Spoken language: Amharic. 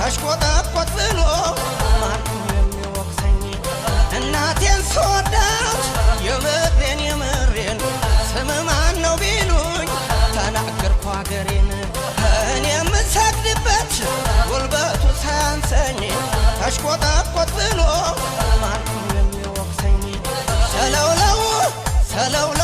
ተሽቆጠቆጥ ብሎ ማነው የሚወቅሰኝ? እናቴን ስወዳት የምሬን የምሬን፣ ስም ማን ነው ቢሉኝ ተናገርኩ አገሬን። እኔ የምሰግድበት ጉልበቱ ሳያንሰኝ ተሽቆጠቆጥ ብሎ ማነው የሚወቅሰኝ? ሰለውለው ሰለውለው።